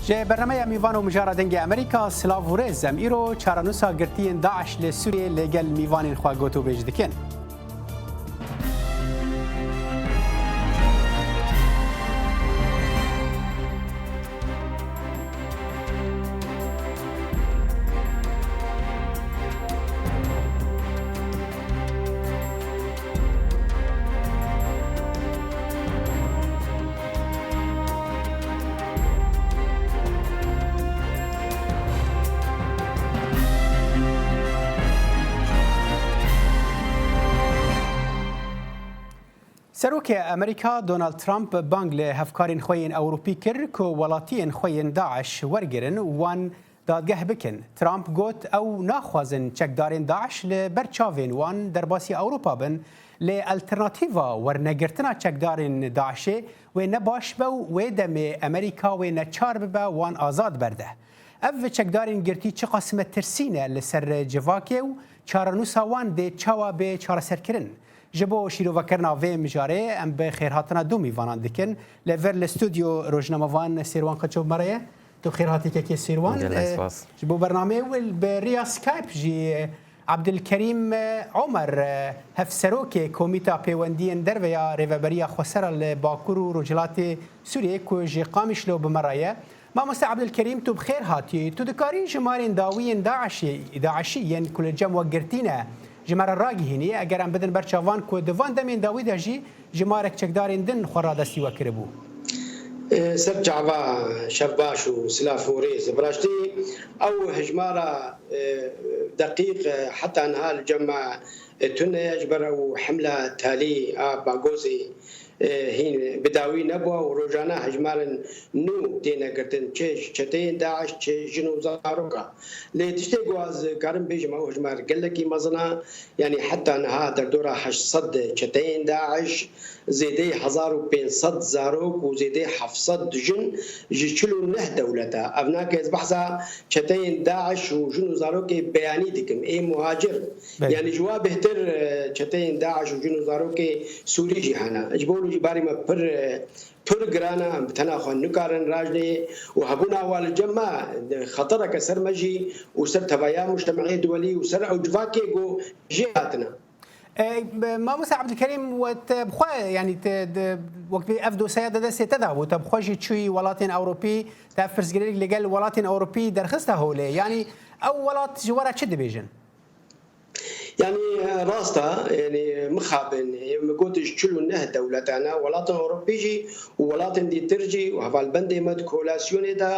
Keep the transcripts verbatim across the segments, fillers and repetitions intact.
Ji bernameya Mîvan û Mijara Dengê Amerîka, silav û rêz. Em îro çarenûsa girtiyên DAIŞ li Sûriyê li gel mîvanên xwe gotûbêj dikin. Serokê Amerîka Donald Trump bang li hevkarên xwe yên Ewropî kir ku welatiyên xwe yên DAIŞ wergirin û wan dadgeh bikin. Trump got, ew naxwazin çekdarên DAIŞ li ber çavên wan derbasî Ewropa bin, lê alternatîfa wernegirtina çekdarên DAIŞê wê ne baş be û wê demê Amerîka wê neçar bibe wan azad berde. Ev çekdarên girtî çiqas metirsî ne li ser civakê û çarenûsa wan dê çawa bê çareserkirin? Ji bo şîrovekirina vê mijarê em bi xêrhatina du mîvanan dikin. Li vir li stûdyo rojnamevan Sêrwan Qeço bi me re ye. Tu bi xêr hatî kekê Sêrwan. Gelek Eh, spas. Ji bo bernameyê wê bi riya Skype jî Abdulkerîm Omer, Hevserokê Komîta Pêwendiyên Derve ya Rêveberiya Xwesera li Bakur û Rojhilatê Sûriyê ku ji Qamişlo bi me re ye. Mamoste Abdulkerîm, tu bi xêr hatî. Tu dikarî jimarên dawî yên DAIŞê, DAIŞî yên ku li cem we girtî ne, ji me re ragihînî? Eger em bidin ber çavan ku di van demên dawî de jî jimarek çekdarên din xwe radestî we kiribû. Ser çava, şev baş û silav û rêz. Bi rastî ew hejmara, e, deqîq, e, heta niha li cem me, e, tune ye, ji ber ew hemla talî a Bagozê, e, hîn bi dawî nebû û rojane hejmarên nû têne girtin, çi ji çeteyên DAIŞ, çi jin û zaroka. Lê tiştê ku ez karim bêjim, ew hejmar gelekî mezin e. Yanî heta niha derdora heşt sed çeteyên DAIŞ, zêdeyî hezar û pênc sed zarok û zêdeyî heft sed jin ji çil û neh dewleta. Ev nake ez behsa çeteyên DAIŞ û jin û zarokê beyanî dikim, ê muhacir. Belê. Yanî ji wa bêhtir, e, çeteyên DAIŞ û jin û zarokê Sûrî jî hene. Ji bo wilo jî barî me pir, e, pir giran e, em bi tena xwe nikarin rajnê û hebûna wa li cem me, e, xetereke ser me jî û ser tevaya mujtemeyê duwelî û ser ew civakê ku jê hatine. E, Mamoste Abdulkerîm, we te bi xwe, yanî te, de, wek bê ev dosyeya di destê te de bû, te bi xwe jî çûyî welatên Ewropî, te ev pirsgirêk li gel welatên Ewropî derxiste holê. Yanî ew welat ji we re çi dibêjin? Yanî, e, rast e, yanî mixabin, e, min got ji çil û neh dewletan e, welatên Ewropî jî û welatên dîtir jî û hevalbendê me di kolasyonê de,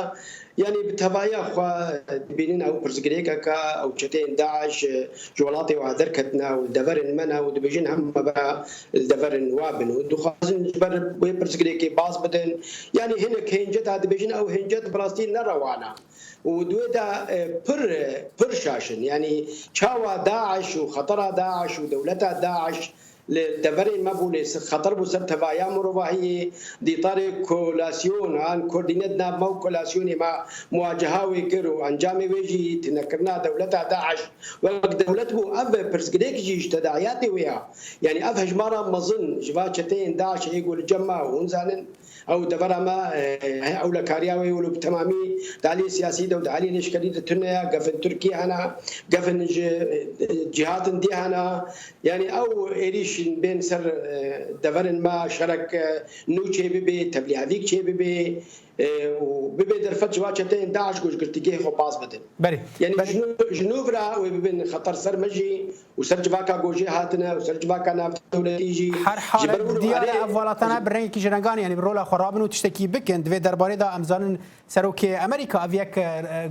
yanî bi tevaya xwe dibînin ew pirsgirêkeke, ew çeteyên DAIŞ, e, ji welatê wa derketine û li deverên me ne û dibêjin hemû me bera li deverên wa bin û dixwazin ji ber wê pirsgirêkê baz bidin. Yanî hinek hênceta dibêjin ew hêncet bi rastî ne rewan e. Û di wê de, e, pir, e, pir şaş in. Yanî çawa DAIŞ û xetera DAIŞ û dewleta DAIŞ li deverên me bû, lê xeter bû ser tevaya mirovahiyê, dîtarê kolasyon an koordîne di nav me û kolasyonê me muwaceha wê kir û encamê wê jî tunekirina dewleta DAIŞ wek dewlet bû. Ev pirsgirêk jî ji tedayatê wê ya. Yanî ev hejmara mezin ji va çeteyên DAIŞ ê ku li cem me hûn zanin, Ew devera me, e, ewlekariya wê wilo bi temamî di alî siyasî de û di alî leşkerî de tune ye. Gevin Tirkî hene, gevin ji, e, cîhatin dî hene. Yanî ew êrîş bên ser, e, deverên me şerek, e, nû çêbibe, tevlîhevîk çêbibe, e, û bibe derfet ji va çeteyên DAIŞ ku ji girtîgehê xwe baz bidin. Belê. Yanî Belê. ji nû, ji nû vira wê bibin xeter ser me jî. û ser civaka gojê hatine û ser civaka navdewletî jî. Her ji ber halê diyar e ev welatana bi rengekî jirengan, yanî bi rola xwe rabin û tiştekî bikin. Di vê derbarê de em zanin Serokê Amerîka ev yek, e,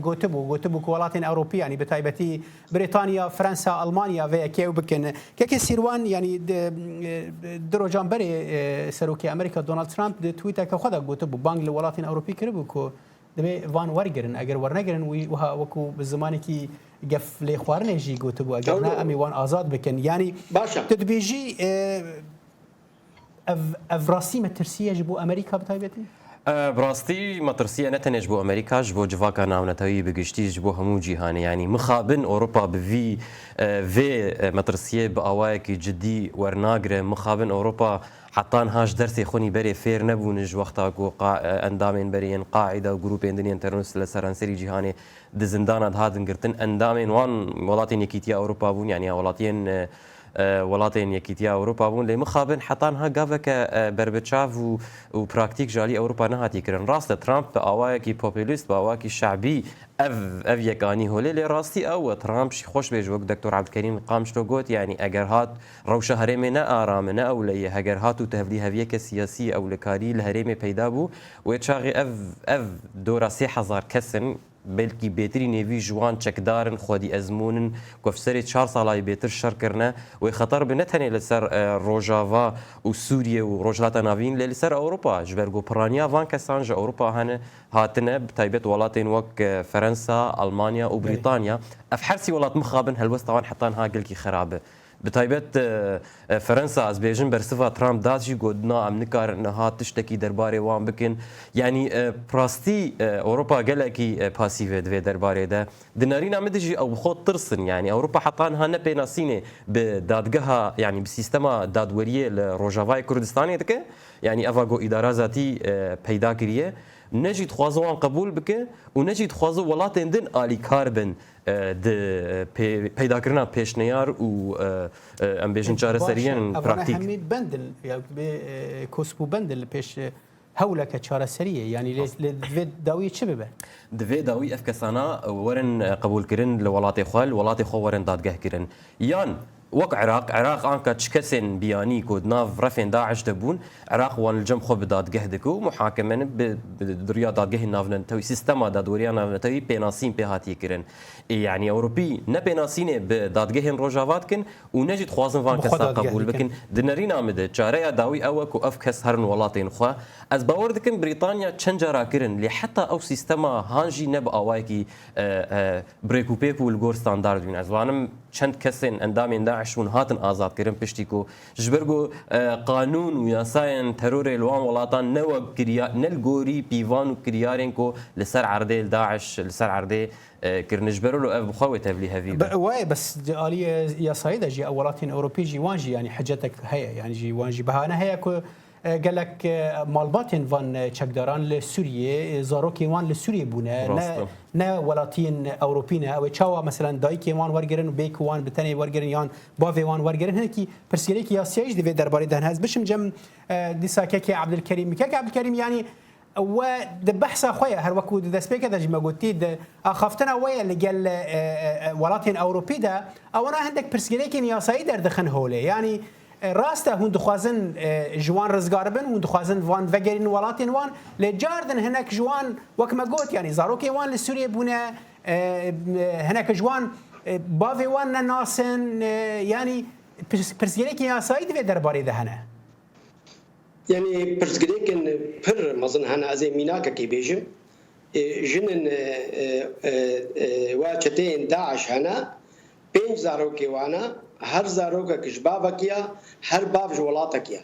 gotibû, gotibû ku welatên Ewropî, yanî bi taybetî Britanya, Fransa, Almanya vê yekê ew bikin. Kekê Sîrwan, yanî di, e, du rojan berê, e, Serokê Amerîka Donald Trump di tweeteke xwe de gotibû, bang li welatên Ewropî kiribû ku Divê van wergirin, eger wernegirin, wî wiha wekû bi zimanekî geflêxwarinê jî gotibû, eger na, Doğru. em ê wan azad bikin. Yanî Baş e. tu dibêjî, e, ev, ev rastî metirsî ye ji bo Amerîka bi taybetî? E, bi rastî metirsî ye ne tenê ji bo Amerîka, ji bo civaka navneteweyî bi giştî, ji bo hemû cîhanê. Yanî mixabin Ewropa bi vî, e, vê, e, metirsiyê bi awayekî cidî wernagire. Mixabin Ewropa heta niha ji dersê xwinî berê fêr nebûn, ji wexta ku qa-, endamên berê yên Qaîde û grûpên din yên terorist li seranserî cîhanê di zindana dihatin girtin. Endamên wan welatên Yekîtiya Ewropa bûn, yanî ya welatiyên, e, e, welatên Yekîtiya Ewropa bûn. Lê mixabin heta niha gaveke, e, berbiçav û, û praktîk ji alî Ewropa nehatiye kirin. Rast e, Trump bi awayekî populîst, bi awayekî şe'bî ev, ev yek anî holê. Lê rastî ew e, Trump jî xweş bê ji wek Doktor Ebdilkerîm Qamişlo got, yanî eger hat rewşa herêmê ne aram e, ne ewle ye, heger hat û tevlîheviyeke siyasî ewlekarî li herêmê peyda bû, wê çaxê ev, ev dora sê hezar kes in, belkî bêtirî nêvî ji wan çekdar in, xwedî ezmûn in, ku ev serê çar salayî bêtir şer kirine, wê xeter bi ne tenê li ser, e, Rojava û Sûriye û Rojhilata Navîn, lê li ser Ewropa, ji ber ku piraniya van kesan ji Ewropa hene, hatine, bi taybet welatên wek, e, Ferensa, Almanya û Brîtanya. Ev her sî welat mixabin helwesta wan heta niha gelkî xerab e. Bi taybet, e, e, Ferensa, ez bêjim bersiva Trump da jî got, na, em nikarin niha tiştekî derbarê wan bikin. Yanî, e, bi rastî, e, Ewropa gelekî, e, pasîv e di vê derbarê de. Di nerîna min de jî ew bi xwe tirsin. Yanî Ewropa heta niha ne pênasînê bi dadgeha, yanî bi sîstema dadweriyê li Rojavayê Kurdistanê dike. Yanî eva ku îdara zatî, e, peyda kiriye. Ne jî dixwaze wan qebûl bike û ne jî dixwaze welatên din alîkar bin, e, di, e, pê-, peydakirina pêşneyar û, e, e, em bêjin çareseriyên praktîk. Hemî bendin, ya, bê, e, kosp û bendin li pêş, e, hewleke çareseriyê. Yanî lê, lê divê dawî çi bibe? Divê dawî ev kesana werin, e, qebûlkirin li welatê xwe, li welatê xwe werin dadgehkirin. Yan wek Iraq, Iraq anka çi kesên biyanî ku di nav refên DAIŞ de bûn, Iraq wan li cem xwe bi dadgeh dike û muhakeme ne bi, bi, bi riya dadgehên navnetewî, sîstema dadweriya navnetewî pênasîn pê hatiye kirin. Ê, yanî Ewropî ne pênasînê bi dadgehên Rojava dikin û ne jî dixwazin van kesa qebûl bikin. Di nerîna min de çareya dawî ew e ku ev kes herin welatên xwe. Ez bawer dikim Brîtanya çend cara kirin, lê heta ew sîstema han jî ne bi awayekî, e, e, bi rêkûpêk û li gor standard bûn. Ez dizanim çend kesên endamên DAIŞ bûn hatin azad kirin piştî ku ji ber ku, e, qanûn û yasayên terorê li wan welatan ne wek kirya-, ne li gorî pîvan û kiryarên ku li ser erdê li DAIŞ, li ser erdê, e, kirine. Ji ber wilo ev bi xwe wê tevlî hevî be. Be-, wayê, bes di aliyê yasayê de jî ew welatên Ewropî jî wan jî, yanî, hicetek heye, yanî jî wan jî behane heye ku, e, gelek, e, malbatên van, e, çekdaran li Sûriyê, e, zarokên wan li Sûriyê bûne. Rast e. Ne welatiyên Ewropî ne. Ew ê çawa, meselan, dayikên wan wergerin û bêyî wan bi tenê wergerin yan bavê wan wergerin? Hinekî pirsgirêkî yasayî jî di vê derbarê de hene. Ez bişim cem, e, dîsa kekê Ebdilkerîm. Kek Ebdilkerîm, yanî we di behsa xwe ye, her wekû di destpêkê de jî me gotî, di axaftina we ye li gel, e, e, e, welatên Ewropî de, ewana hindek pirsgirêkên yasayî derdixin holê. Yanî, e, rast e, hûn dixwazin, e, ji wan rizgar bin, hûn dixwazin van vegerînin welatên wan, lê car din hinek ji wan, wek me got, yanî zarokên wan li Sûriyê bûne, e, e, hinek ji wan, e, bavê wan ne nas in, e, yanî pirs-, pirsgirêkên yasayî di vê derbarê de hene. Yanî pirsgirêkên pir mezin hene, ez ê mînakekê bêjim. Ê, jinên, e, e, e, e, wa çeteyên DAIŞ hene, pênc zarokê wan e, her zarokek ji bavekî ye, her bav ji welatekî ye.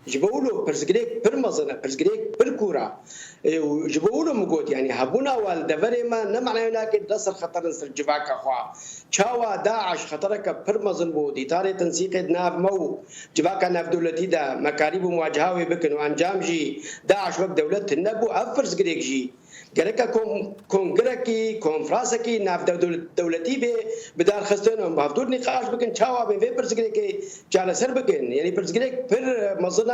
Ji bo wilo pirsgirêk pir mezin e, pirsgirêk pir kûr e. Ê, û ji bo wilo min got, yanî hebûna wan li deverê me ne manayê nake de ser xeter in ser civaka xwe. Çawa DAIŞ xetereke pir mezin bû, dîtarê tensîqê di nav me û civaka navdewletî de me karîbû muwaceha wê bikin û encam jî DAIŞ wek dewlet tune bû, ev pirsgirêk jî gereke kon-, kongrekî, konfransekî navdewletî bê bidarxistin û em bi hevdûr nîqaş bikin, çawa bên vê pirsgirêkê çareser bikin. Yanî pirsgirêk pir mezin e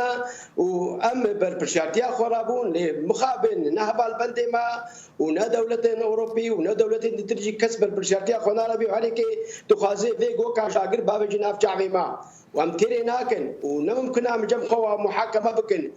û em berpirsyartiya xwe rabûn, lê mixabin ne hevalbendê me û ne dewletên Ewropî û ne dewletên dîtir jî kes berpirsyartiya xwe nare vê herêkê dixwaze vê goka jagir bavêje nav çavê me. Û em têrê nakin û ne mimkun e em cem xwe wa muhakeme bikin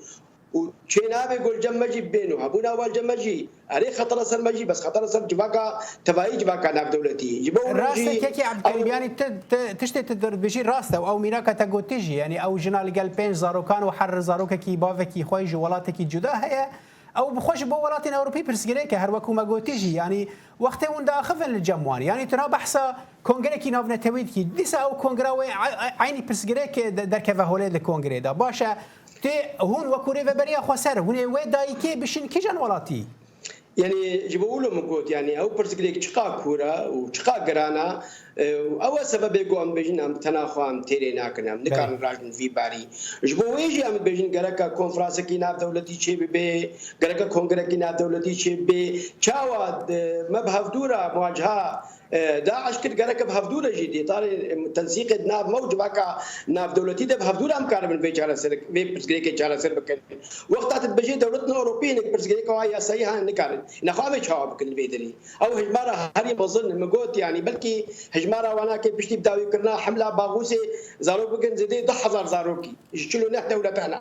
û çê nabe ku li cem me jî bên û hebûna wan li cem me jî erê xetera ser me jî, bes xetera ser civaka tevayî, civaka navdewletî. Ji bo wilo jî. Rast e, kekê Ebdilkerîm, yanî ti, ti, tiştê tu dibêjî rast e û ew mînaka te gotî jî, yanî ew jina li gel pênc zarokan û her zarokekî bavekî xwe ji welatekî cuda heye. Ew bi xwe ji bo welatên Ewropî pirsgirêk e, her wekû me gotî jî, yanî wextê hûn diaxivin li cem wan, yanî tu niha behsa kongrekî navnetewî dikî, dîsa ew kongra wê e-, e-, eynî pirsgirêk de-, derkeve holê li kongrê de. Baş e, tê hûn wekû rêveberiya xweser, hûn ê wê dayikê bişîn kîjan welatî? Yanî ji bo wilo min got, yanî ew pirsgirêk çiqa kûr e û çiqa giran e, e, û ew e sebebê ku em bêjin em tena xwe em têrê nakin, em nikarin rajin vî barî. Ji bo wê jî em bêjin gereka konferansekî navdewletî çêbibe, gereka kongrekî navdewletî çêbibe. Çawa di, me bi hevdû re muwaciha, e, DAIŞ kir, gereka bi hevdû re jî dê tarê, e, tensîqê di nav me û civaka navdewletî de bi hevdû re em karibin vê çareser, vê pirsgirêkê çareser bikin. Wexta tu dibêjê dewletên Ewropî hinek pirsgirêka wan yasayî hene nikarin. Nexwe em ê çawa bikin li vê derê? Ew hejmara herî mezin, min got, yanî belkî hejmara wana ke piştî bi dawîkirina hemla Baxûsê zarok bikin zêdeyê du hezar zarokî ji çil û neh dewletan e.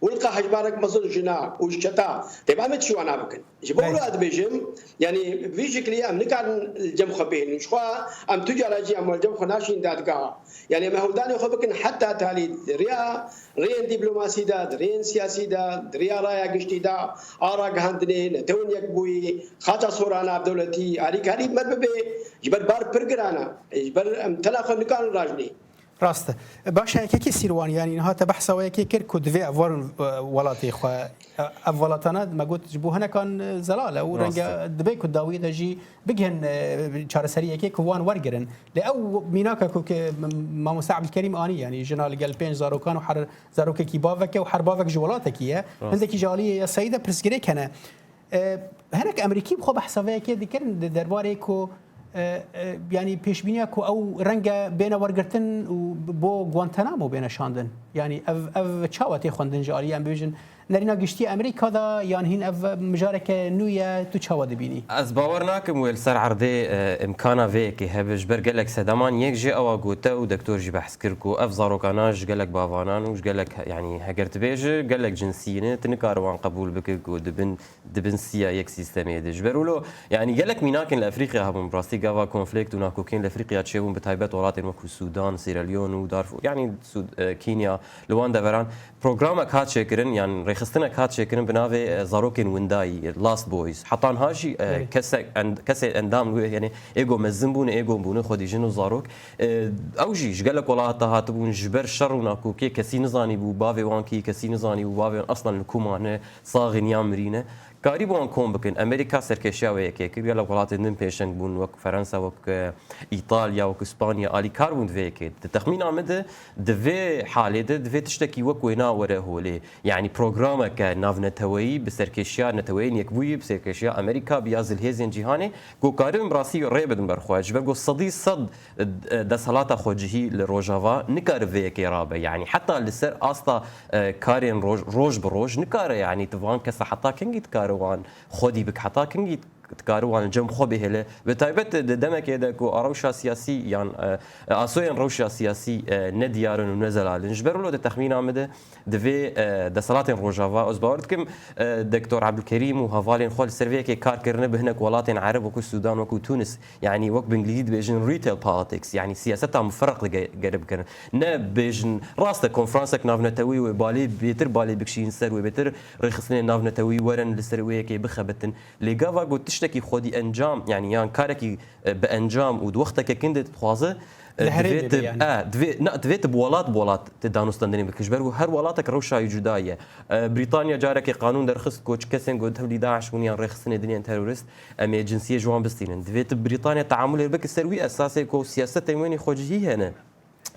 Wilqa hejmarek mezin jina û ji çeta. Têba em ê çi wana bikin? Ji bo wilo ez dibêjim, yanî vî şiklî em nikarin li cem xwe bihêlin. Ji xwe em tu cara jî em li cem xwe naşîn dadgeha. Yanî em ê hewldanê xwe bikin heta talî di riya rêyên dîplomasî de, di rêyên siyasî de, di riya raya giştî de, a ragihandinê, netewên yekbûyî, xaça sora navdewletî, alîkarî bi me bibe, ji ber bar pir giran e. Ji ber em tena xwe nikarin rajinê. Rast e. Baş e, yekekî Sîrwan, yanî niha te behsa wê yekê kir ku divê ev werin, e, welatê xwe. E, ev welatane me got ji bo hinekan, e, zelal e û renge dibe ku dawiyê de jî bigihin, e, çareseriyekê ku wan wergirin. Lê ew mînaka ku ke Mamoste Ebdilkerîm anî, yanî jina li gel pênc zarokan û her zarokekî bavek e û her bavek ji welatekî ye. Hindekî ji aliyê yasayî de pirsgirêk hene. E, hinek Amerîkî bi xwe behsa vê yekê dikirin di derbarê ku, e, e, yanî pêşbîniya ku ew renge bêne wergirtin û bo Guantanamo bêne şandin. Yanî ev, ev çawa tê xwendin ji aliyê em bibêjin nerîna giştî Amerîka de yan hîn ev mijareke nû ye, tu çawa dibînî? Ez bawer nakim wê li ser erdê, e, imkana vê yekê hebe, ji ber gelek sedeman. Yek jê ewa gote û doktor jî behs kir ku ev zarokana ji gelek bavanan û ji gelek, yanî heger tu bêje gelek cinsî ne, tu nikare wan qebûl bike ku dibin, dibin siya yek sîstemê de. Ji ber wilo, yanî gelek mînakên li Efrîqya hebûn, bi rastî gava konflikt û nakokên li Efrîqya çêbûn, bi taybet welatên wekû Sûdan, Sierra Leone û Darfur, yanî Sûd-, e, Kenya, li wan deveran. Programek hat çêkirin, yan rêxistinek hat çêkirin bi navê, e, zarokên windayî, Lost Boys. Heta niha jî, e, kesek, end-, kesê endam li wê hene, êgo mezin bûne, êgo bûne xwedî jin û zarok. E, ew jî ji gelek welata hatibûn, ji ber şer û nakokiyê kesî nizanîbû bavê wan kî, kesî nizanîbû bavê wan eslan li ku mane, sax in yan mirî ne. Karîbû wan kom bikin. Amerîka serkêşiya wê yekê kir. Gelek welatên din pêşeng bûn, wek Ferensa, wek, e, Îtalya, wek Îspanya, alîkar bûn di vê yekê. Di texmîna min de, di vê halê de, divê tiştekî wek wêna were holê. Yanî programeke navneteweyî bi serkêşiya Neteweyên Yekbûyî, bi serkêşiya Amerîka, bi ya zilhêzên cîhanê, ku karibin bi rastî rê bidin ber xwe. Ji ber ku sedî sed e, desthilata xwecihî li Rojava nikare vê yekê rabe. Yanî heta li ser asta, e, karên roj, roj bi roj nikare, yanî tu van kesa heta kengî dikare wan xwedî bik, heta kengî dikare wan li cem xwe bihêle. Bi taybet di demekê de ku a rewşa siyasî yan, e, e, asoyên rewşa siyasî, e, ne diyar in û ne zelal in. Ji ber wilo di texmîna min de divê, e, desthilatên Rojava, ez bawer dikim, e, Doktor Ebdulkerîm û hevalên xwe li ser vê yekê kar kirine bi hinek welatên Ereb wekû Sûdan, wekû Tunis, yanî wek bi Îngilîzî dibêjin retail politics, yanî siyaseta muferreq li ge-, gere bikirin. Ne bêjin, rast e, konferansek navnetewî wê balê bêtir balê bikişînin ser wê, bêtir rêxistinên navnetewî werin li ser wê yekê bixebitin. Lê gava ku tiştekî xwedî encam, yanî yan karekî, e, bi encam û di wexteke kin de dixwaze, e, Li herêmê divê be tu, yanî. E, divê, na, divê tu bi welat bi welat tu danûstandinê bikî. Ji ber ku her welatek rewşa wî cuda ye. E, Brîtanya carekê qanûn derxist ku çi kesên ku tevlî DAIŞ bûn yan rêxistinê din yên terorist, em ê cinsiyê ji wan bistînin. Divê tu Brîtanya teamulê bike ser wî esasê ku siyasetên wênî xwecihî hene.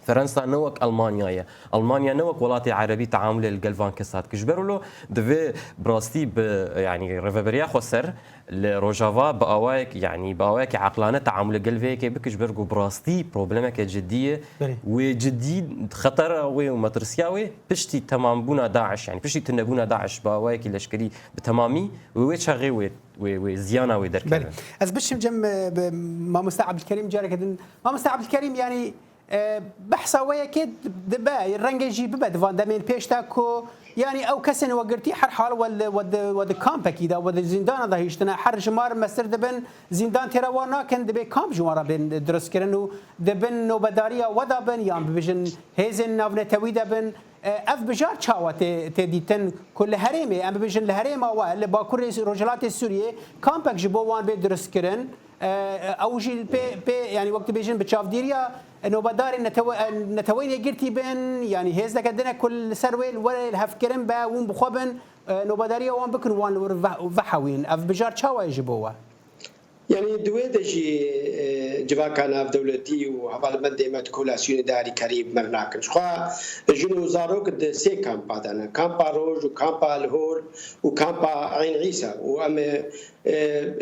Ferensa ne wek Elmanya ye. Elmanya ne wek welatê erebî teamulê li gel van kesa dike. Ji ber wilo divê bi rastî bi, yanî rêveberiya xweser li Rojava bi awayek, yanî bi awayekî eqlane teamulê gel vê yekê bike, ji ber ku bi rastî problemeke cidî ye. Belê. Wê cidî xetera wê û metirsiya wê piştî temambûna DAIŞ, yanî piştî tunebûna DAIŞ bi awayekî leşkerî bi temamî wê, wê çaxê wê, wê, wê ziyana wê derkeve. Belê. Ez biçim cem, e, bi Mamoste Ebdulkerîm careke din. Mamoste Ebdulkerîm, yanî, e, behsa wê yekê dibe, rengê jî bibe di van demên pêş de ku, yanî, ew kesên we girtî her hal we li, we di, we di kampekî de, we di zîndana de hiştine, her ji mar mestir dibin, zîndan têra wan nakin, dibê kamp ji wan re bên dirustkirin û di bin nobedariya we de bin, yan bibêjin hêzên navnetewî de bin. E, ev bijar çawa tê, tê dîtin ku li herêmê, em bibêjin li herêma we, li Bakurê Rojhilatê Sûriyê kampek ji bo wan bê dirustkirin? E, ew jî pê, pê, yanî wek dibêjin bi çavdîriya nobedarên netewe-, e, Neteweyên Yekgirtî bin, yanî hêzeke din e ku li ser wê li were li hevkirin be, hûn bi xwe bin. e, nobedariya wan bikin, wan li wir ve-, vehewînin. Ev bijar çawa ye ji bo we? Yanî di wê de jî, e, civaka navdewletî û hevalbendê me di kolasyonê de alîkarî bi me re nakin. Jixwe jin û zarok di sê kampa de ne. Kampa Roj û kampa Lihol û kampa Eyn Îsa. Û em, e, e,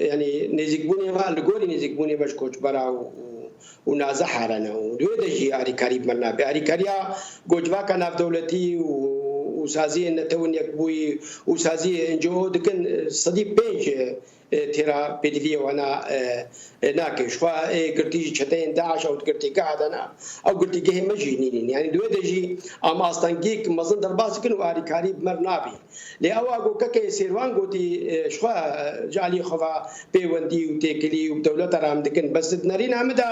yanî nêzîkbûnê me, li gorî nêzîkbûnê me ji koçbera û, û, û nazeha re ne. Û di wê de jî alîkarî bi me re nabe. Alîkariya ku civaka navdewletî û, û saziyên Netewên Yekbûyî û saziyê N G O dikin, e, sedî pênc, e, e, têra pêdiviyê wana, e, e, nake. Jixwe ê girtî ji çeteyên DAIŞ ew di girtîgeha de ne. Ew girtîgehê me jî nînin. Yanî di wê de jî em astengiyek mezin derbas dikin û alîkarî bi me re nabî. Lê ewa ku kekê Sêrwan gotî, e, jixwe, e, ji alî xwe ve pêwendî û têkilî û bi dewleta re em dikin. Bes di nerîna min de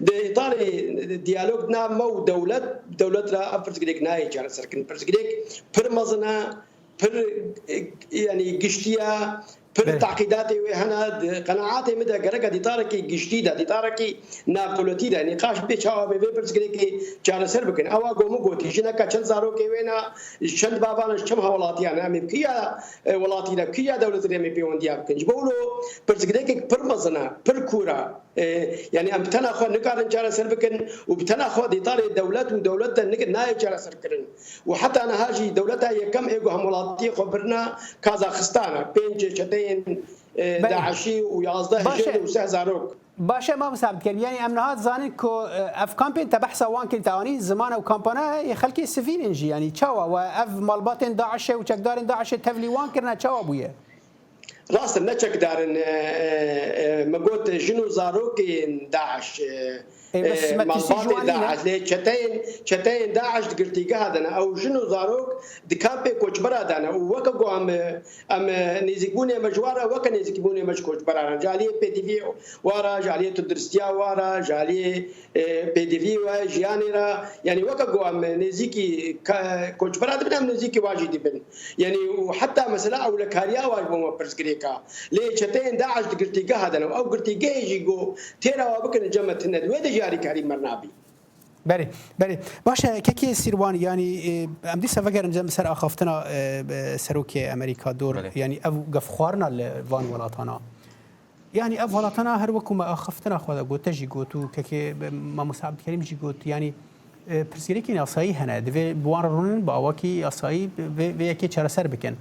di îtarê diyalog di nav me û dewlet, dewlet re ev pirsgirêk nayê çareserkirin. Pirsgirêk pir mezin e, pir, e, yanî giştî ye, pir Belê. Teqîdatê wê hene. Di qenaatê min de gereke dîtarekî giştî de, dîtarekî navdewletî de nîqaş bê çawa bê vê pirsgirêkê çareser bikin. Ewa ku min gotî, jineke çend zarokê wê ne, ji çend bavan e, ji çend hawlatiyan e, em ê bi kî ya, e, welatî re, bi kî ya dewletî re em ê pêwendiya bikin. Ji bo wilo pirsgirêkek pir mezin e, pir kûr e. E, yanî em bi tena xwe nikarin çareser bikin û bi tena xwe dîtarê dewlet û dewlet de nik-, nayê çareserkirin. Û heta niha jî dewleta yekem ê ku hemwelatiyê xwe birine Kazaxistan e. Pênc çeteyên, e, Belê. DAIŞî û yazdeh Baş e. jin û seh zarok. Baş e, mamoste Ebdulkerim. Yanî em niha dizanin ku, e, ev kampên te behsa wan kirin, te anî ziman ew kampana heye, xelkê sivîl in jî. Yanî çawa we ev malbatên DAIŞê û çekdarên DAIŞê tevlî wan kirine, çawa bûye? Rast e, ne çekdar in, e, e, e, me got jin û zarokên DAIŞ, e, Ê, bes e, me tiştî ji wan malbatê nîne. DAIŞ, lê çeteyên, çeteyên DAIŞ di girtîgeha de ne. Ew jin û zarok di kampê koçbera de ne. Û weke ku em, e, em, e, nêzîkbûnê me ji wan re, weke nêzîkbûnê me ji koçbera re. Ji aliyê pêdiviyê wa re, ji aliyê tunduristiya wa re, ji aliyê e, pêdivî we, jiyanê re, yanî weke ku em nêzîkî ke-, koçbera dibin, em nêzîkî wa jî dibin. Yanî û heta mesela ewlekariya wa ji bo me pirsgirêk e. Lê çeteyên DAIŞ di girtîgeha de ne. Ew girtîgehê jî ku têra wa bikin cem me tune, di wê de jî alîkarî me re nabî. Belê, belê. Baş e, kekê Sîrwan, yanî, e, em dîsa vegerin cem ser axaftina, e, e, serokê Amerîka dor, Belê. Yanî ev gefxwarina li van welatana. Yanî ev welatana her wekû me axaftina xwe de got, te jî got û kekê Mamoste Ebdulkerim jî got, yanî, e, pirsgirêkên yasayî hene, divê bi wan re rûnin, bi awakî yasayî vê, vê yekê çareser bikin.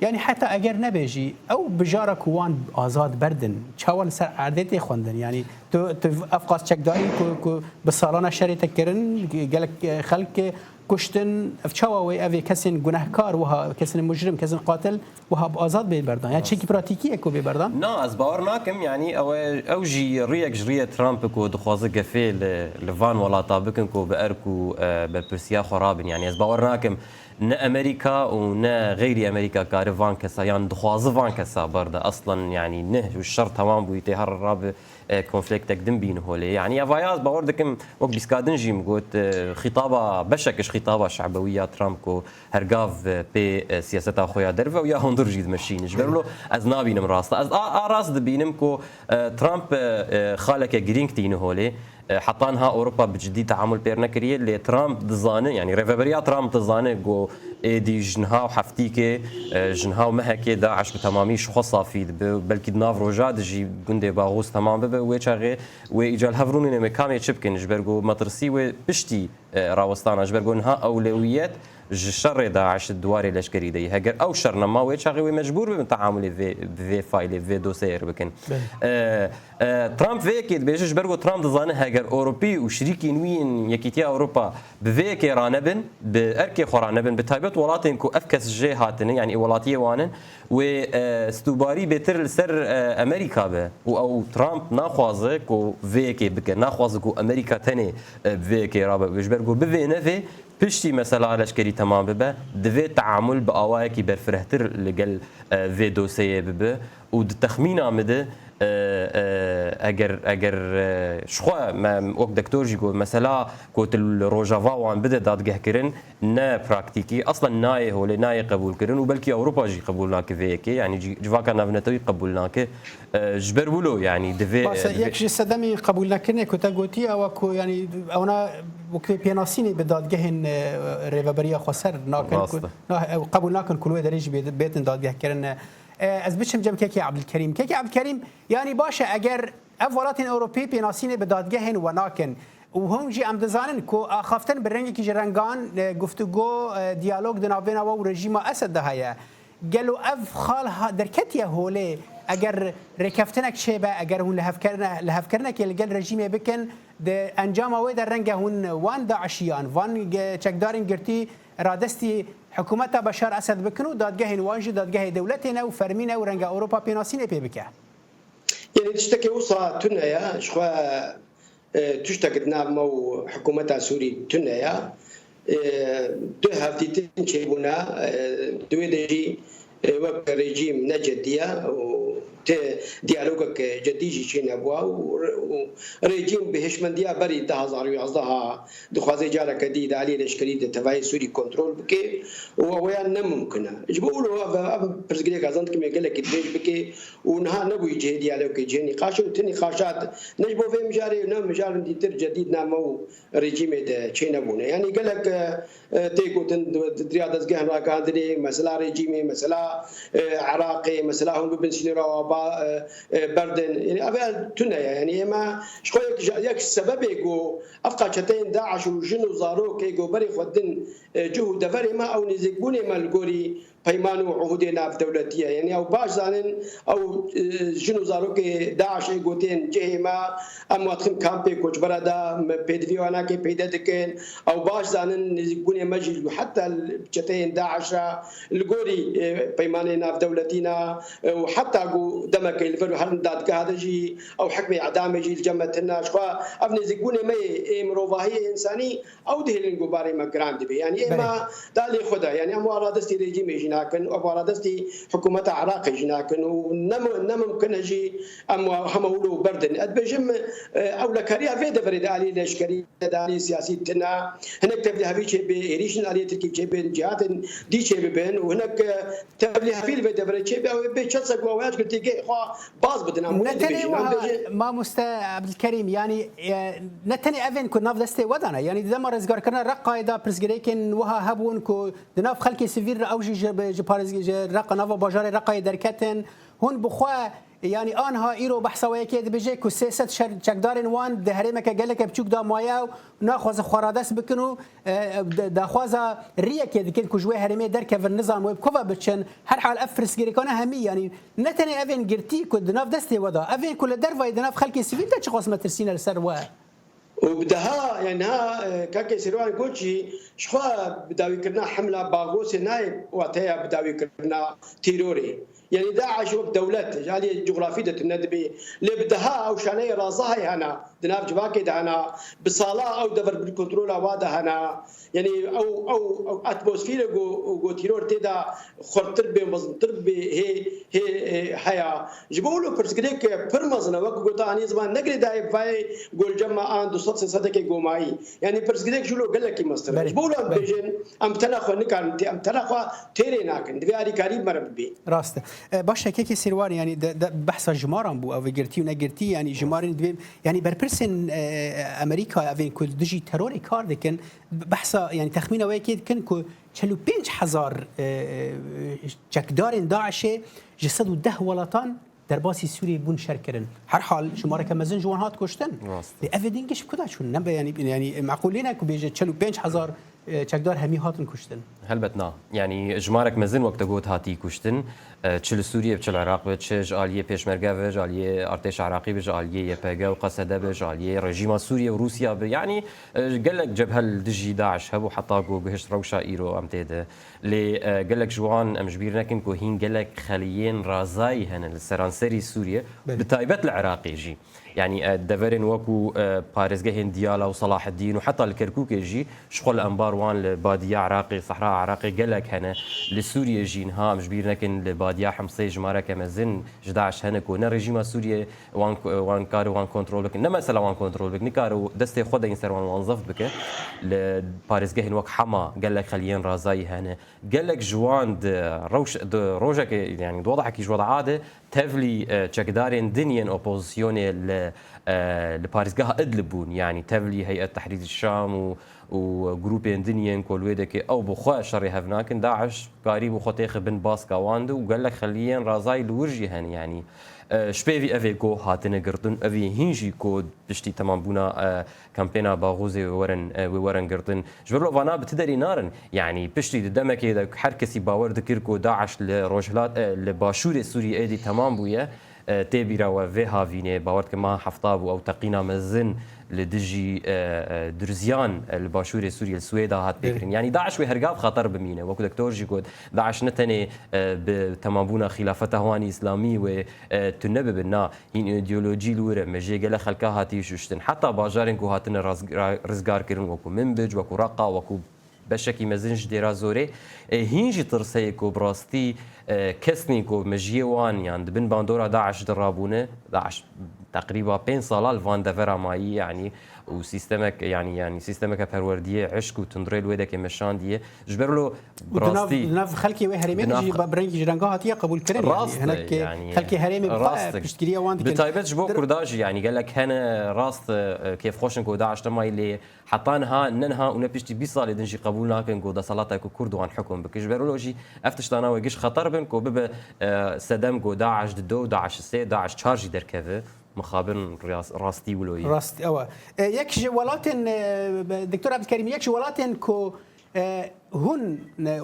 Yanî heta eger nebe jî, ew bijara ku wan azad berdin, çawa li ser erdê tê xwendin? Yanî tu, tu ev qas çekdarî ku, ku bi salana şerê te kirin, gelek, e, xelk kuştin, ev çawa wê, ev ê kesên gunehkar wiha, kesên mujrim, kesên qatil, wiha bi azad bê berdan? Ya çekî pratîkî ye ku bê berdan? Na, ez bawer nakim, yanî ew e, ew jî riyek ji riyê Trump ku dixwaze gefê li, li van welata bikin ku bi erk û, e, berpirsiya xwe rabin. Yanî ez bawer nakim ne Amerîka û ne xeyrî Amerîka kare van kesa, yan dixwaze van kesa berde. Aslen yanî ne, şer temam bûyî tê her rabe, e, konfliktek din bîne holê. Yanî evaya ez bawer dikim, wek bîska din jî min got, e, xîtaba, beşek ji xîtaba şebewî ya Trump ku hergav, e, pê, e, siyaseta xwe ya derve û ya hundir jî dimeşîne. Ji ber wilo ez nabînim rast e. Ez a, a rast dibînim ku, e, Trump, e, e, xaleke girîng tîne holê. E, heta niha Ewropa bi cidî teamul pêr nekiriye, lê Trump dizane, yanî rêveberiya Trump dizane ku êdî ji niha û heftîkê, e, ji niha û mehekê DAIŞ bi temamî ji xwe safî dibe. Belkî di nav roja de jî gundê Baxûs temam bibe. Wê çaxê wê îca li hev rûnîne me kamê çi bikin, ji ber ku metirsî wê piştî, e, rawestana, ji ber ku niha ewlewiyet ji şerê DAIŞ di warê leşkerî de ye. Heger ew şer nema, wê çaxê wê mecbûr bibin teamulê vê, bi vê faîlê, bi vê dosyeyê re bikin. Belê. E, e, Trump vê yekê dibêje, ji ber ku Trump dizane heger Ewropî û şirîkên wî yên Yekîtiya Ewropa bi vê yekê ranebin, bi erkê xwe ranebin, bi taybet welatên ku ev kes jê hatine, yanî welatiyê wan in, wê, e, stûbarî bêtir li ser, e, Amerîka be û ew Trump naxwaze ku vê yekê bike, naxwaze ku Amerîka tenê, e, bi vê yekê rabe. Ji ber ku bivê nevê, piştî mesela leşkerî temam bibe, divê teamul bi awayekî berfirehtir li gel, e, vê dosyeyê bibe û di texmîna min de, e, e, eger, eger, e, ji xwe me wek dektor jî got, mesela ku tu li Rojava wan bide dadgehkirin, ne praktîkî, aslen nayê holê, nayê qebûlkirin û belkî Ewropa jî qebûl nake vê yekê, yanî cî-, civaka navnetewî qebûl nake. E, ji ber wilo, yanî divê, Baş e, divê yek ji sedemên qebûlnekirinê ku te gotî, ew e ku, yanî, ewna Wekî pênasînê bi dadgehên, e, Rêveberiya Xweser nakin ku, Rast e. na-, ew qebûl nakin ku li wê derê jî bê-, bêtin dadgehkirin. E, ez biçim cem Kekê Ebdilkerîm. Kekê Ebdilkerîm, yanî baş e, eger ev welatên Ewropî pênasînê bi dadgehên we nakin û hûn jî em dizanin ku axaftin bi rengekî ji rengan, e, guftûgo, e, diyalog di navbêna we û rejîma Esed de heye. Gelo ev xal ha-, derketiye holê? Eger rêkeftinek çêbe, eger hûn lihevkerine-, lihevkirinekê li gel rejîmê bikin, di encama wê de renge hûn wan DAIŞiyan, van ge-, çekdarên girtî radestî hikûmeta Beşar Esed bikin û dadgehên wan jî dadgehê dewletê ne û fermî ne û renge Ewropa pênasînê pê bike. Yanî tiştekê wisa tune ye, ji xwe, e, tiştek di nav me û hikûmeta Sûrî tune ye. E, du hevdîtin çêbûne, e, di wê de jî, e, wek rejîm ne cedî ye û ti diyalogek cedî jî çênebûye û re-, û rejîm bi hişmendiya berî du hezar û yazdeh dixwaze careke dî di aliyê leşkerî de tevayê Sûrî kontrol bike û ew ya ne mimkun e. Ji bo wilo ev, ev pirsgirêk ez zandikim ê gelekî dirêj bike û niha nebûyî cihê diyalogê, cihê nîqaşê û ti nîqaşat ne ji bo vê mijarê û ne mijarên dîtir cedîd name û rejîmê de çênebûne. Yanî gelek, e, e, tê gotin di, di riya dezgehên ragihandinê, mesela rejîmê, mesela, e, Iraqê, mesela hûn bibin sînora ava, e, e, berdin. Yanî ev tune ye. Yanî ême ji xwe yek, yek sebebê ku ev çeteyên DAIŞ û jin û zarokê ku berê xwe din, e, cih û deverê me ew nêzîkbûnê me li gorî peyman û uhudê navdewletî ye. Yanî ew baş zanin, ew, e, jin û zarokê DAIŞê gotên cihê me, em wan dixin kampê koçbera de, me pêdivî wan nake peyde dikin. Ew baş zanin nêzîkbûnê me jî heta li çeteyên DAIŞ re li gorî, e, peymanê navdewletî ne, e, û heta ku demekê li vir herin dadgeha de jî ew hikmê edamê jî li cem me tune. Ji xwe ev nêzîkbûnê me yê, ê mirovahiyê însanî ew dihêlin ku barê me giran dibe. Yanî ême Belê. da lê xwe de, yanî em wa radestî rejîmê jî nakin, em wa radestî hikûmeta Iraqê jî nakin û ne mi-, ne mimkin e jî em wa hema wilo berdin. Ez dibêjim, e, ewlekariya vê deverê di alî leşkerî de, di alî siyasî tune, hinek tevlîhevî çêbe, êrîşên alî Tirkî çêbin, cihatên dî çêbibin û hinek, e, tevlîhevî li vê deverê çêbe, ew ê bê çet sed ku ew ya ji girtîgehê xwe baz bidin. Em Ne wê tenê dibêjin, em wiha, bêjin. Mamoste Ebdilkerîm, yanî, e, ne tenê evên ku nav destê we de ne. Yanî di dema rizgarkirina Reqayê de pirsgirêkên wiha hebûn ku di nav xelkê sivîl re ew jî ji, ji parêz-, ji Reqa, nava bajarê Reqayê derketin. Hûn bi xwe, yanî anha îro behsa we yekê dibêje ku sê sed şer-, çekdarên wan di herêmeke geleke biçûk de maye û naxwazin xwe radest bikin û, e, e, da-, daxwaza riyekê dikin ku ji wê herêmê derkevin, nizan wê bi ku ve biçin. Herhal ev pirsgirêkane hemî, yanî ne tenê evên girtî ku di nav destê we de, evên ku li dervayê di nav xelkê sivîl de çiqas metirsî ne li ser we. Û bi daha, yani niha, e, Kakê Sêrwan got jî, ji xwe bidawîkirina hemla Baxosê nayê wateya bidawîkirina terorê. Yani DAIŞ wek dewlet, ji aliyê cografî de tune dibê. Lê bi daha ew şaneyê razahê hene, di nav civakê de hene, bi sala ew dever bin kontrola wa de hene. Yani ew, ew, ew atmosfere ku, ku teror tê de xurttir bê, mezintir bê, hê, hê, e, heya. Ji bo wilo pirsgirêk pir mezin e, wek ku gotiye, anî ziman negirê dayê vayê golcema an du sed sê sedekê gomayî. Yani pirsgirêk ji wilo gelekî meztir e. Belê, Ji bo wilo em belê. bêjin, em tena xwe nikarin tê, em tena xwe têrê nakin. Divê alîkarî bi me re bibê. Rast e. E, baş e, Kekê Sêrwanî, yani de, de, behsa jimaran bû, ev girtî û negirtî, yani jimarên divê, yani berpirsên, e, Amerîka, evên ku dijî terorê kar dikin, behsa, yani texmîna wê yekê dikin ku çil û pênc hezar, e, e, çekdarên DAIŞê ji sed û deh welatan derbasî Sûriyê bûn şer kirin. Herhal jimareke mezin ji wan hat kuştin. Rast. Lê ev ê din giş bi ku de çûn? Ne be, yani, yani meqûl nîne ku bêje çil û pênc hezar, e, çekdar hemî hatin kuştin. Helbet na. Yani jimarek mezin wek te got hatî kuştin. E, çi li Sûriyê bi, çi li Iraq bi, çi ji aliyê pêşmerge bi, ji aliyê artêşa Iraqî bi, ji aliyê YPG û QSD bi, ji aliyê rejîma Sûriyê û Rûsya bi. Yani, e, gelek cebhe li dijî DAIŞ hebû heta ku gihişt rewşa îro em tê de. Lê, e, gelek ji wan em ji bîr nekin ku hîn gelek xeliyên razayî hene li seranserî Sûriyê, Belê. bi taybet li Iraqê jî. Yani, e, deverên wekû, e, parêzgehên Diyala û Salaheddîn û heta li Kerkûkê jî ji xwe li embar wan li badiya Iraqê, sehra Iraqê gelek hene. Li Sûriyê jî niha em ji bîr nekin li badiya Himsê jimareke mezin ji DAIŞ hene ku ne rejîma Sûriyê wan, wan kare wan kontrol bikin. Ne mesela wan kontrol bikin, nikare destê xwe deyîn ser wan, wan zeft bike. Li parêzgehên wek Hema gelek xeliyên razayî hene. Gelek ji wan di rewş-, di rojekê, yani di wedahekî ji wedaa de tevlî, e, çekdarên din yên opozisyonê li, e, li parêzgeha Idlib bûn. Yanî tevlî Heyet Tehrîr Şam û, û grûpên din yên ku li wê dekê ew bi xwe şerê hev nakin, DAIŞ karîbû xwe têxe bin baska wan de û gelek xeliyên razayî li wir jî hene. Yanî, e, ji pêvî evê ku hatine girtin, evî hîn jî ku piştî temambûna, e, kampêna Baxûzê wê werin, e, wê werin girtin. Ji ber vana bi ti derî narin. Yanî piştî di demekê de her kesî bawer dikir ku DAIŞ li rojhilat, e, li başûrê Sûriyê êdî temam bûye. E, tê bîra we vê havînê, bawer dikim meha hefta bû ew teqîna mezin li dijî, e, e, Durziyan, e, li başûrê Sûriyê li Swêda hat pêkirin. Yanî DAIŞ wê hergav xeter bimîne. Wekî doktor jî got, DAIŞ ne tenê, e, bi temambûna xîlafeta Hwanî Îslamî wê, e, tune bibe. Na, hîn îdeolojî li wir e. Mejiyê gelek xelka hatiye şuştin. Heta bajarên ku hatine raz-, ra-, rizgar kirin, wekî Minbic, wekî Reqa, wekî beşekî mezin ji Dêra Zorê. E, hîn jî tirs heye ku bi rastî, e, kesnî ku mejiyê wan yan di bin bandora DAIŞ de rabûne, DAIŞ teqrîba pênc sala li van devera mayî, yanî û sîstemek, yanî, yanî sîstemeke perwerdiyê, hişk û tundrê li wê dekê meşandiye. Ji ber lo Û di nav, rastî di nav xelkê wê herêmê de jî ba-, bi rengî ji renga hatiye qebûlkirin, yanî rast e, hinek, e, yanî xelkê herêmê bi xwe rast e. Piştgiriya wan dikin. Bi taybet ji bo Kurda jî, yanî gelek hene rast, e, kêfxweş in ku DAIŞ de mayî lê heta niha, ne niha û ne piştî bîst salê din jî qebûl nakin ku desthilata ku Kurd wan hukm bike. Ji ber wilo jî ev tiştana wê giş xeter bin ku bibe, e, sedem ku DAIŞ di do, DAIŞ sê, DAIŞ çar jî derkeve. Mixabin ras-, rastî wilo ye. Rast, ew e. E, yek ji welatên, e, Doktor Abdulkerîm, yek ji welatên ku, e, hûn, e,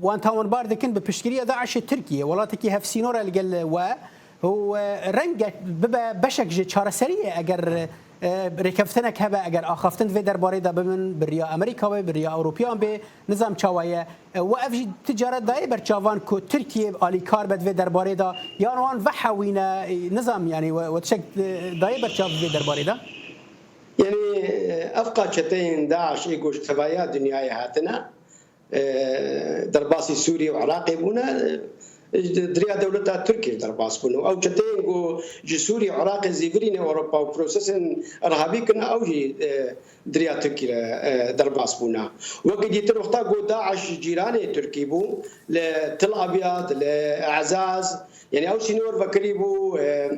wan tawanbar dikin bi piştgiriya DAIŞê Tirkiye, welatekî hevsînor e li gel we û, e, renge bibe beşek ji çareseriyê eger, e, rêkeftinek hebe, eger axaftin di vê derbarê de bibin, bi riya Amerîka be, bi riya Ewropiyan bê, nizam çawa ye. E, we ev jî ti care dayê ber çavan ku Tirkiye alîkar be di vê derbarê de, yan wan vehewîne, e, nizam, yanî we, we tiştek, e, dayê ber çav di vê derbarê de? Yanî, e, evqa çeteyên DAIŞ ê ku ji tevaya dinyayê hatine, e, derbasî Sûriyê û Iraqê bûne, e, di, di riya dewleta Tirkiyê derbas bûne. Ew çeteyên ku ji Sûriyê û Iraqê zêvirîne Ewropa û prosesên irhabî kirine, ew jî, e, di riya Tirkiyê, e, derbas bûne. Wekî dîtir wexta ku DAIŞ ji cîranê Tirkî bû, li Til Abyad, li Ezaz, Yanî ew sînor vekirî bû, e,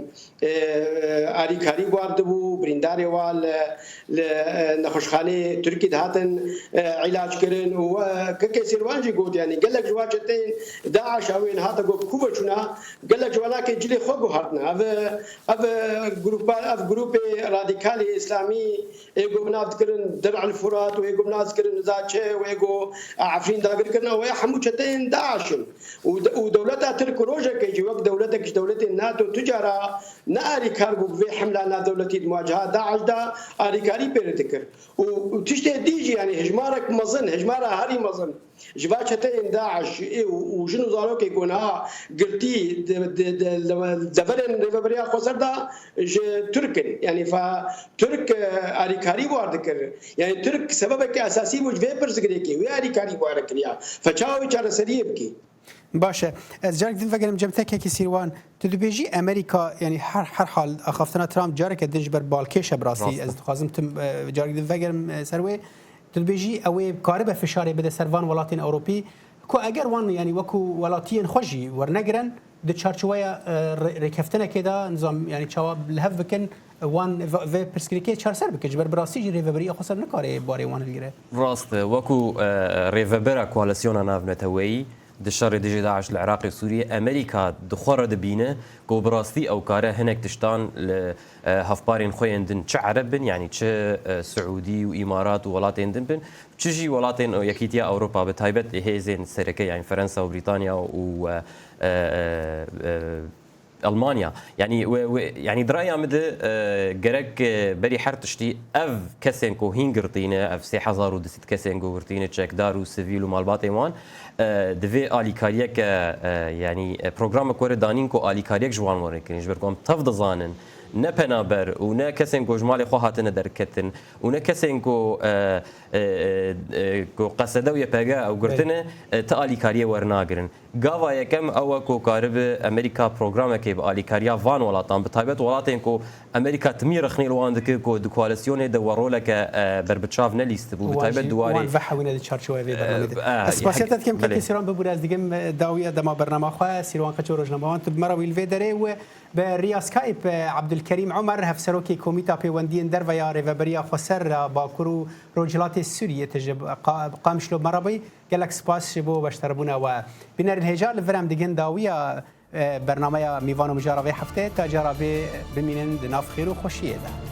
e, alîkarî guhardibû, birîndarê wa li, li, e, nexweşxaneyê Tirkî dihatin, e, îlac kirin û, e, Kekê Sîrwan jî got, yanî gelek ji wa çeteyên DAIŞ a wê niha te got ku veçûna, gelek ji welakê cilê xwe guhartine. Ev, ev, e, grupa, ev grûpê radîkalê Îslamî ê ku bi nav dikirin Dir'il Furat û ê ku bi nav dikirin niza çi û ê ku Efrîn dagir kirine, wê hemû çeteyên DAIŞ in. Û de-, û dewleta Tirk rojekê jî wek dewletek ji dewletên NATO tu cara ne alîkar bû bi vê hemla navdewletî di muwaceha DAIŞ de alîkarî pê re dikir. Û, û tiştê dî jî, yanî hejmarek mezin, hejmara herî mezin ji va çeteyên DAIŞ ê û, û jin û zarokê ku niha girtî di, di, di, di deverên Rêveberiya Xweser de ji Tirk in. Yanî fa Tirk, e, alîkarî war dikir. Yanî Tirk sebebeke esasî bû ji vê pirsgirêkê, wê alîkarî war kiriya. Fe çawa wê çareseriyê bikî? Baş e. Ez carek din vegerim cem te Kekî Sîrwan. Tu dibêjî Amerîka, yanî her, her hal axaftina Trump careke din ji ber balkêş e bi rastî. Rast e. Ez dixwazim tim, e, carek din vegerim, e, ser wê. Tu dibêjî ew ê karibe fişarê bide ser van welatên Ewropî, ku eger wan, yanî wekû welatiyên xwe jî wernegirin, di çarçoweya, e, rê-, rêkeftinekê de, nizam, yanî çawa li hev bikin, wan va-, vê pirsgirêkê çareser bikin. Ji ber bi rastî jî Rêveberiya Xweser nikare barê wan hilgire. Rast e, wekû, e, rêvebera koalîsyona navneteweyî, di şerê dijî DAIŞ li Iraqê û Sûriyê, Amerîka di xwe re dibîne ku bi rastî ew kare hinek tiştan li, e, hevparên xwe yên din, çi Ereb bin, yanî çi, e, Siûdî û Îmarat û welatên din bin, çi jî welatên Yekîtiya Ewropa, bi taybet hêzên sereke, yanî Fransa û Brîtanya û, e, e, e, e, Elmanya. Yanî, we, we, yanî di raya min de, e, gerek, e, berî her tiştî ev kesên ku hîn girtîne, ev sê hezar û du sed kesên ku girtîne, çekdar û sivîl û malbatên wan, e, divê alîkariyeke, e, yanî, e, programek were danîn ku alîkariyek ji wan were kirin. Ji ber ku em tev dizanin, ne penaber û ne kesên ku ji malê xwe hatine derketin û ne kesên ku, e, e, e, e, ku Qesede û Y P G ew girtine, e, ti alîkariyê wernagirin. Gava yekem ew e ku karibe Amerîka programekê bi alîkariya van welatan, bi taybet welatên ku Amerîka timî rexnê li wan dike ku di koalîsyonê de we roleke, e, berbiçav nelîstibû, bi taybet di warê. Wan vehewîne di çarçoveya vê bernamê de. Eh, eh, Ez spasiya te dikim, belê. Kekê Sîrwan, bibûre ez digim, e, dawiya dema bernama xwe, Sîrwan Qeço, rojnamevan, tu bi me re wî li vê derê û bi riya Skype, e, Abdulkerîm Omer, hevserokê Komîta Pêwendiyên Derve ya Rêveberiya Xweser ya Bakur û Rojhilatê Sûriyê, tu ji Qa-, Qamişlo bi me re bûyî. Gelek spas ji bo beşdarbûna we. Bînerên hêja, li vir em digin dawiya, e, bernameya Mîvan û Mijara vê hefteyê. Ta cara vê bimînin di nav xêr û xweşiyê de.